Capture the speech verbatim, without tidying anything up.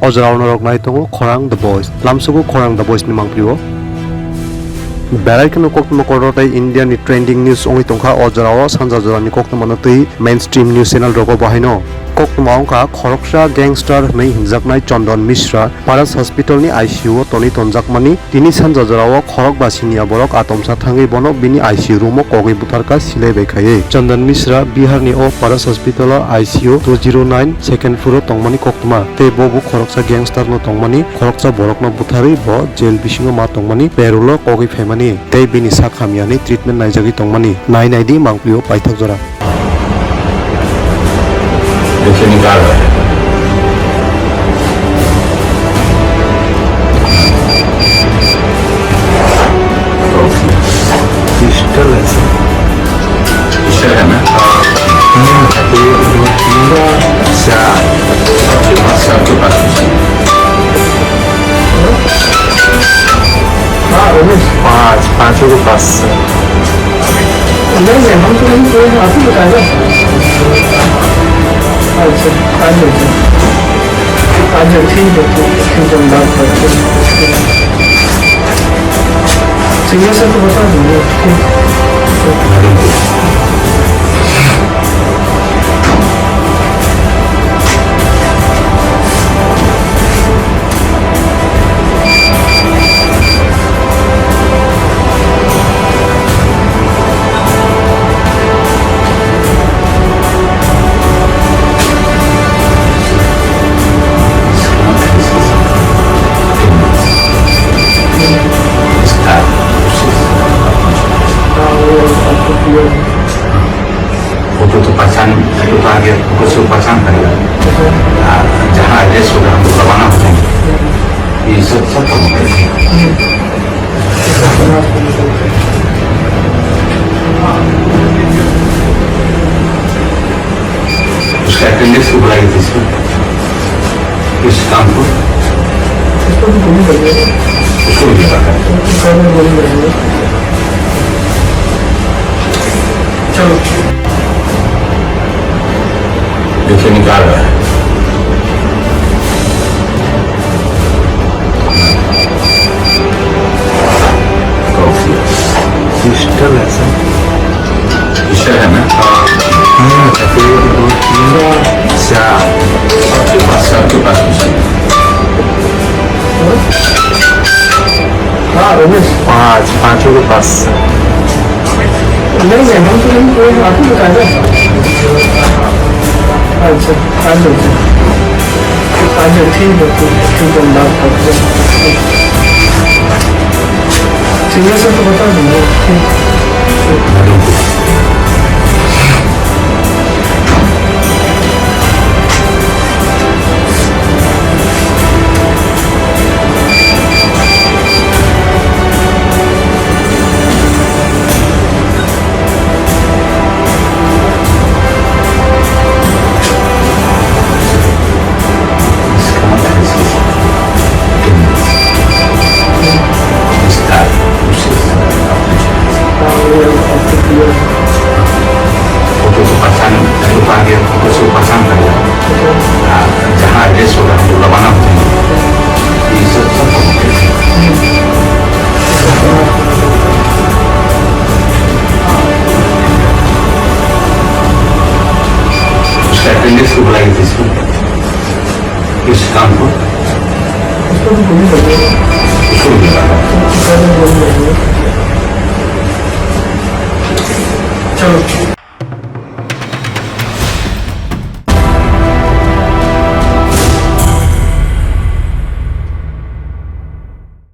O jorao norok nai tongo Khorang The Voice. Lamsogo Khorang The Voice ni mangpili o. Belai kheno koktwma kotor tei India ni trending news wngwi tongkha o jorao sanja jorani koktwma no twi mainstream news channel rogo bo haino. Koktwma wngkha khoroksa gangster hwnwi hwnjaknai Chandan Mishra Paras Hospital ni I C U o tonwi tonjakmani. Tini sanja jorao khorok ba siniya borok atomsa thangwi bono bini I C U room o kogwi butharkha silai bai khaiwi. Chandan Mishra Bihar ni o Paras Hospital o I C U two zero nine second floor o tongmani koktwma tei bo bo khoroksa gangster no tongmani, khoroksa borok no butharwi bo jail bisingo ma tongmani, parole o kogwi phaimani tei bini sak hamyani treatment naijagwi tongmani. Nai nai di mangpili o paithak jora. देखिए, निकाल रहा है। पिस्टल है sir. Pistol है ना? हाँ। एक, दो, तीन, चार। सबके पास, सबके पास। हाँ, रमेश। पाँच, पाँचों के पास। नहीं, नहीं, हम तो नहीं किए हैं, आप ही बताएगा। अच्छा, आ जाओ, आ जाओ। आ जाओ, ठीक है, ठीक है, ठीक है, हम बात करते हैं। सिग्नेचर तो बता दीजिए, ठीक। फोटो तो पहचान, फोटो तो आगे, फोटो से पहचान करेगा। हाँ, जहाँ एड्रेस होगा, हमको रवाना हो जाएंगे। ये सब, सब काम करेंगे। उसका अटेंडेंस को बुलाइए, इसको। इस काम को। उसको भी बोलना पड़ेगा। उसको भी पता है। उसको भी बोलना पड़ेगा। चलो। देखिए, निकाल रहा है। पिस्टल है सर। पिस्टल है ना? हाँ, एक, दो, तीन, चार। सबके पास, सबके पास पिस्टल है। हाँ, रमेश। पाँच, पाँचों के पास। नहीं, नहीं, हम तो नहीं किए, आप ही बताएगा। अच्छा, अच्छा, अच्छा। अच्छा, ठीक है, ठीक है, ठीक है, हम बात करते हैं। ठीक है, सर, तो बता दीजिए। ठीक। फोटो को पहचान, फोटो आगे, फोटो से पहचान करेगा। हाँ, जहाँ एड्रेस होगा, हम लोग रवाना हो जाएंगे। ये सब, सब होगा। उसका अटेंडेंस को बुलाइए, इसको। इस काम को। उसको भी बोलना पड़ेगा। उसको भी बोलना पड़ेगा।